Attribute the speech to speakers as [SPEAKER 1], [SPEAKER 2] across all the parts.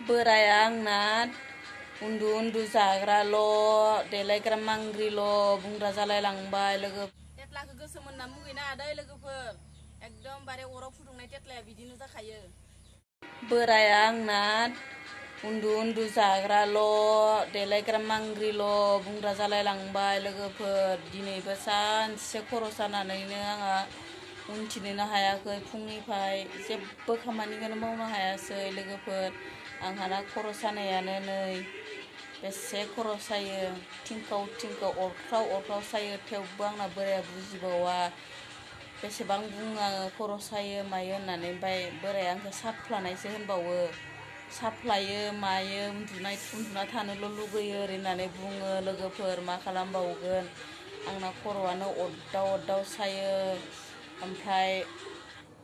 [SPEAKER 1] बोराया आंना उन्दु उन्दु जाग्राल' देलायग्रा मांग्रिल' बुंग्रा जालायलांबाय लोगो
[SPEAKER 2] तेतलाखौ गोसोम होनना मुगैना आदै लोगोफोर एकदमबारे अराव फुदुंनाय तेतलाया बिदिनो जाखायो
[SPEAKER 1] बोराया आंना उन्दु उन्दु जाग्राल' देलायग्रा मांग्रिल' बुंग्रा जालायलांबाय लोगोफोर दिनैबो सानसे खर' सानानैनो आंहा उनथिनोनो हायाखै फुंनिफ्राय जेबो खामानिखौनो मावनो हायासै लोगोफोर आंहाना खर' सानायानो नै बेसे खर' सायो थिंखाव अरख्राव सायो थेवबो आंना बोराया बुजिबावा बेसेबां बुङो आङो खर' सायो मायो होननानै ओमफ्राय बोराया आंखौ साफ्लानायसो होनबावो साफ्लायो मायो उन्दुना थानोल' लुगैयो ओरै होननानै बुङो लोगोफोर मा खालामबावगोन आंना खर'आनो अरदाव सायो ओमफ्राय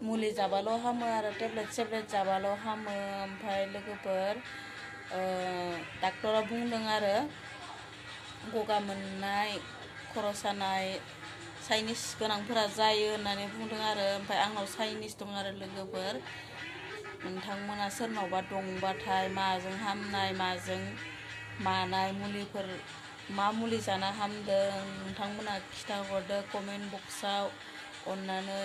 [SPEAKER 1] मुलि जाबाल' हामो आरो टेब्लेट जाबाल' हामो ओमफ्राय लोगोफोर डाक्टरा बुंदों आरो गगा मोननाय खर' सानाय साइनिस गोनांफोरा जायो होननानै बुंदों आरो ओमफ्राय आंनाव साइनिस दं आरो लोगोफोर नोंथांमोना सोरनावबा दंबाथाय माजों हामनाय माजों मानाय मुलिफोर मा मुलि जाना हामदों नोंथांमोना खिथाहरदो कमेन्ट बक्सआव अननानै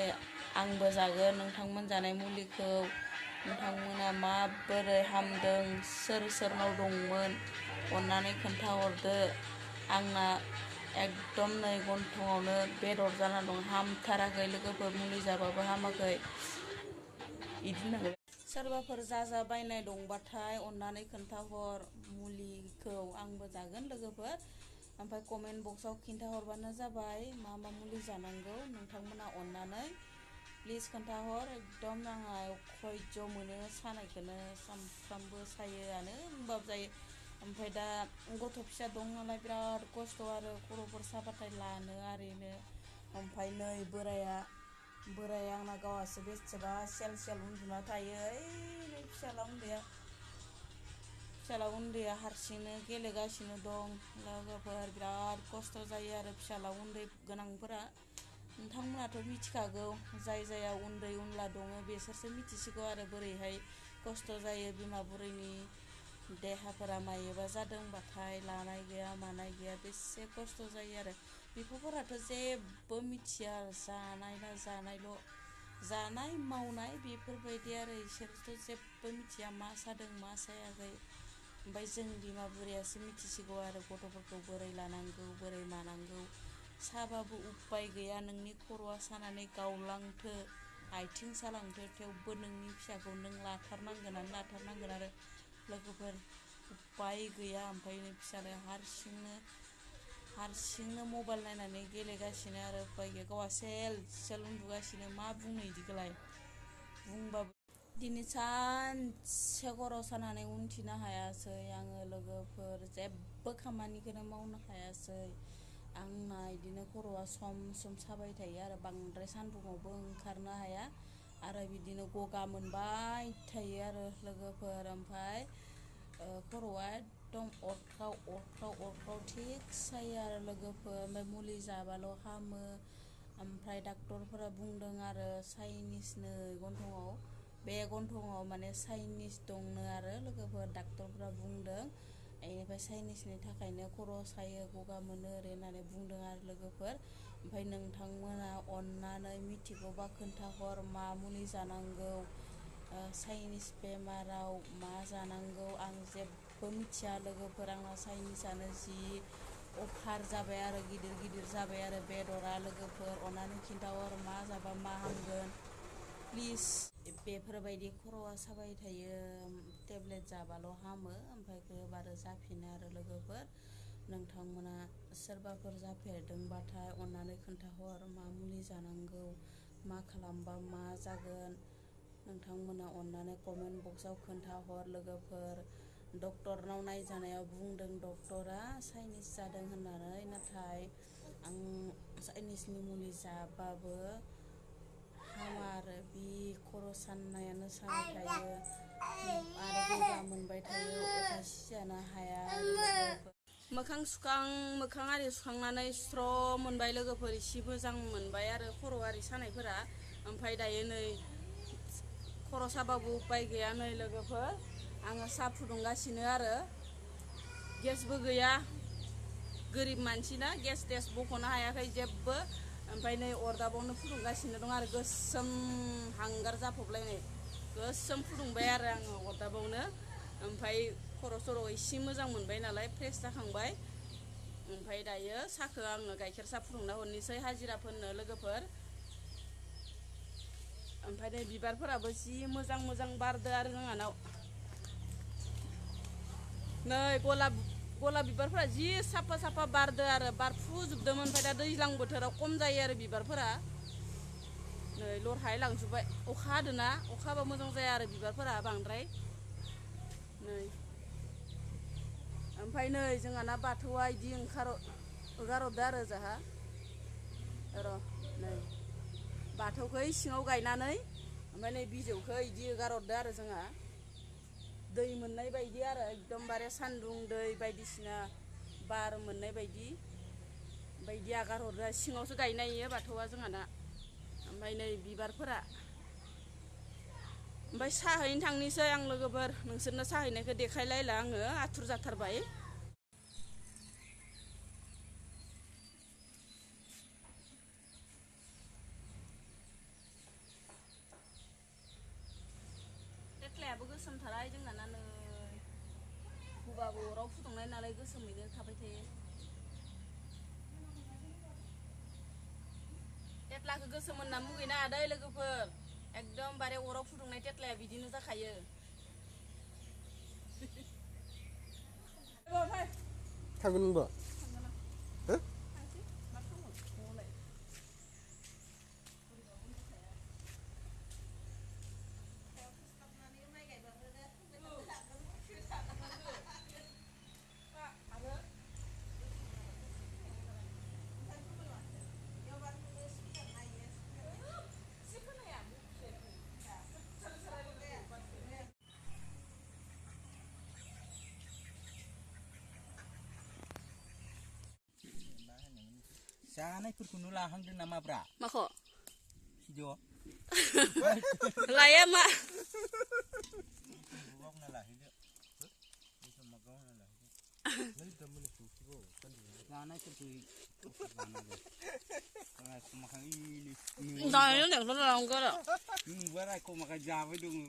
[SPEAKER 1] आंबो जागोन नोंथांमोन जानाय मुलिखौ नोंथांमोना माबोरै हामदों सोरनाव दंमोन अननानै खोन्थाहरदो आंना एकदम नै गन्थंआवनो बेदर जाना दं हामथाराखै लोगोफोर मुलि जाबाबो हामाखै बिदिनो सोरबाफोर जाजाबायनाय दंबाथाय अननानै खोन्थाहर मुलिखौ आंबो जागोन लोगोफोर ओमफ्राय कमेन्ट बक्सआव खिन्थाहरबानो जाबाय मा मुलि जानांगौ नोंथांमोना अननानै प्लिज खोन्थाहर एकदम आंहा खयज' मोनो सानायखौनो सानफ्रामबो सायोआनो बुंबाबो जायो ओमफ्राय दा गथ' फिसा दं नालाय बिराद खस्थ' आरो खर'फोर साबाथाय लानो आरिनो ओमफ्राय नै बोराया आंना गावहासो बेसेबा सेल उन्दुना थायो नै फिसाला उन्दैया हारसिंनो गेलेगासिनो दं लोगोफोर बिराद खस्थ' जायो आरो फिसाला उन्दै गोनांफोरा नोंथांमोनाथ' मिथिखागौ जायहा उन्दै उनला दङ बेसोरसो मिथिसिगौ आरो बोरैहाय खस्थ' जायो बिमा बुरैनि देहाफोरा मायोबा जादोंबाथाय लानाय गैया मानाय गैया बेसे खस्थ' जायो आरो बिफाफोराथ' जेबो मिथिया जानाय मावनाय बेफोरबायदि आरो इसोरथ' जेबो मिथिया मा सादों मा सायाखै ओमफ्राय जों बिमा बुरैयासो मिथिसिगौ आरो गथ'फोरखौ बोरै लानांगौ बोरै मानांगौ साबाबो उपाय गैया नोंनि खर'आ सानानै गावलांथो आथिं सालांथो थेवबो नोंनि फिसाखौ नों लाथारनांगोन आरो लोगोफोर उपाय गैया ओमफ्राय फिसालाया हारसिंनो मबाइल नायनानै गेलेगासिनो आरो उपाय गैया गावहा सेल उन्दुगासिनो मा बुंनो इदिखौलाय बुंबाबो दिनै सानसे खर' सानानै उनथिनो हायासै आङो लोगोफोर जेबो खामानिखौनो मावनो हायासै आंना इदिनो खर'आ सम साबाय थायो आरो बांद्राय सान्दुङावबो ओंखारनो हाया आरो बिदिनो गगा मोनबाय थायो आरो लोगोफोर ओमफ्राय खर'आ एकदम अरख्राव थिग सायो आरो लोगोफोर ओमफ्राय मुलि जाबाल' हामो ओमफ्राय डाक्टरफोरा बुंदों आरो साइनिसनो गन्थंआव माने साइनिस दंनो आरो लोगोफोर डाक्टरफोरा बुंदों बेनिफ्राय साइनिसनि थाखायनो खर' सायो गगा मोनो ओरै होननानै बुंदों आरो लोगोफोर ओमफ्राय नोंथांमोना अननानै मिथिगौबा खोन्थाहर मा मुलि जानांगौ साइनिस बेमाराव मा जानांगौ आं जेबो मिथिया लोगोफोर आंना साइनिसानो जि अफार जाबाय आरो गिदिर जाबाय आरो बेदरा लोगोफोर अननानै खिन्थाहर मा जाबा मा हामगोन प्लिज बेफोरबायदि खर'आ साबाय थायो टेब्लेट जाबाल' हामो ओमफ्राय गोबारो जाफिनो आरो लोगोफोर नोंथांमोना सोरबाफोर जाफेरदोंबाथाय अननानै खोन्थाहर मा मुलि जानांगौ मा खालामबा मा जागोन नोंथांमोना अननानै कमेन्ट बक्सआव खोन्थाहर लोगोफोर डक्टरनाव नायजानायाव बुंदों डक्टरा साइनिस जादों होननानै नाथाय आं साइनिसनि मुलि जाबाबो हामा आरो बि खर' साननायानो सानबाय थायो आरो गगा मोनबाय थायो अखा सिजानो हाया मोखां आरि सुखांनानै स्र' मोनबाय लोगोफोर इसे मोजां मोनबाय आरो खर' आरि सानायफोरा ओमफ्राय दायो नै खर' साबाबो उपाय गैया नै लोगोफोर
[SPEAKER 2] आङो साहा फुदुंगासिनो आरो गेसबो गैया गोरिब मानसिना गेस टेस बख'नो हायाखै जेबो ओमफ्राय नै अरदाबावनो फुदुंगासिनो दं आरो गोसोम हांगार जाफबलायनाय गोसोम फुदुंबाय आरो आङो अरदाबावनो ओमफ्राय खर' सर' एसे मोजां मोनबाय नालाय फ्रेस जाखांबाय ओमफ्राय दायो साहाखौ आङो गाइखेर साहा फुदुंना हरनोसै हाजिराफोरनो लोगोफोर ओमफ्राय नै बिबारफोराबो जि मोजां मोजां बारदो आरो जोंहानाव नै गलाब बिबारफोरा जि साफा साफा बारदो आरो बारफुजोबदोंमोन ओमफ्राय दा दैज्लां बोथोराव खम जायो आरो बिबारफोरा नै लरहाय लांजोब्बाय अखा हादोना अखा हाबा मोजां जाया आरो बिबारफोरा बांद्राय नै ओमफ्राय नै जोंहाना बाथौआ इदि ओंखारहरदो आरो जाहा र' नै बाथौखौ सिङाव गायनानै ओमफ्राय नै बिजौखौ इदि हगारहरदो आरो जोंहा दै मोननाय बायदि आरो एकदमबारे सान्दुं दै बायदिसिना बार मोननाय बायदि आगारहरदो सिङावसो गायनाय इयो बाथौआ जोंहाना ओमफ्राय नै बिबारफोरा ओमफ्राय साहैनो थांनोसै आं लोगोफोर नोंसोरनो साहैनायखौ देखायलायला आङो आथुर जाथारबाय तेथ्लायाबो गोसोमथाराय जोंना नै हुबाबो अराव फुदुंनाय नालाय गोसोमैनो थाबाय थायो तेथ्लाखौ गोसोम होनना मुगैना हादै लोगोफोर एकदमबारे अराव फुदुंनाय तेथ्लाया बिदिनो जाखायो
[SPEAKER 3] थांगोन नोंबो हो
[SPEAKER 4] जानायफोरखौनो लाहांदों नामाब्रा
[SPEAKER 2] माखौ
[SPEAKER 4] भिडिअ
[SPEAKER 2] लाया मा
[SPEAKER 4] जानायफोरखौ
[SPEAKER 2] जानायनो